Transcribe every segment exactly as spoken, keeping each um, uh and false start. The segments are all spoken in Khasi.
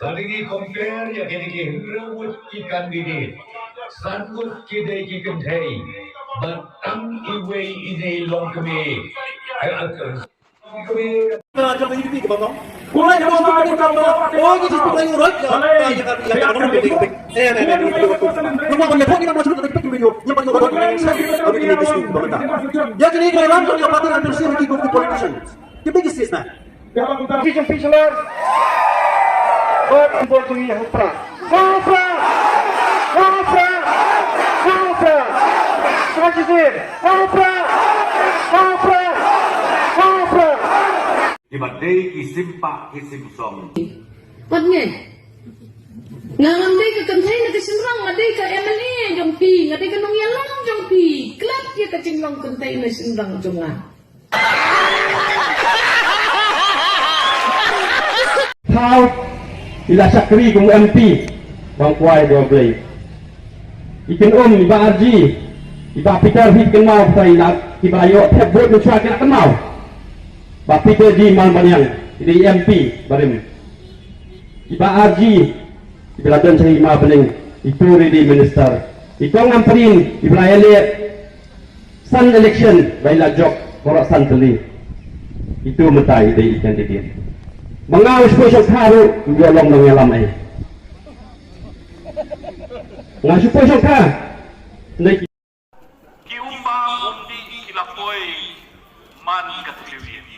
Lada ngi compare ïa kine ki hynriew ngut ki candidate, san ngut ki dei ki kynthei, bad tang iwei i dei i longkmie. Ai, ai, longkmie. The biggest is that. Teaching teachers. But I'm going to hear Hopra. Hopra! Hopra! Hopra! What is it? Hopra! Hopra! Hopra! Kiba dei ki sim pah ki sim song. Wat nge. Nga ngam dei ka kynthei na ka shynrang, nga dei ka M L A jong phi, nga dei ka nongïalam jong phi. Klet ïa ka jinglong kynthei na shynrang jong nga. Thaw i la shakri kum M P bang kwai ba Blei. I Kynum, i Bah Arji, i Bah Peter, hi kynmaw, sa i la kiba ïoh thep vote mynshwa ki la kynmaw. Bah Peter G Malbaniang, i dei M P barim. I Bah Arji, i ba la don sha i Ma Bneng, i tur i dei minister. I Kong Ampareen, i ba la ïaleh san election ba i la jop baroh san tylli. Itu mynta i dei i candidate. Ma nga u shu poi shongkha ruh u ïoh long nongïalam ei. Nga shu poi shongkha. Ndei ki. Ki umbam umdih ki la poi man ka thliew ïing.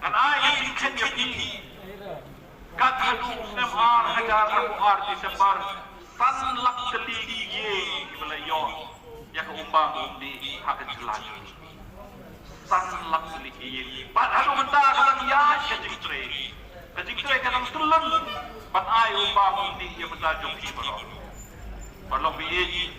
Ngan ai ka jingkren ïa phi. Kat haduh u snem ar hajar arphew ar December, san lak tylli ki ïing kiba la ïoh ïa ka umbam umdih ha ka jylla jong ngi. San lak tylli ki ïing. Bad haduh mynta ka dang ïaid ka jingtrei. Ka jingtrei ka dang tyllun ban ai umbam umdih ïa mynta jong phi baroh. Bad long ba ïeit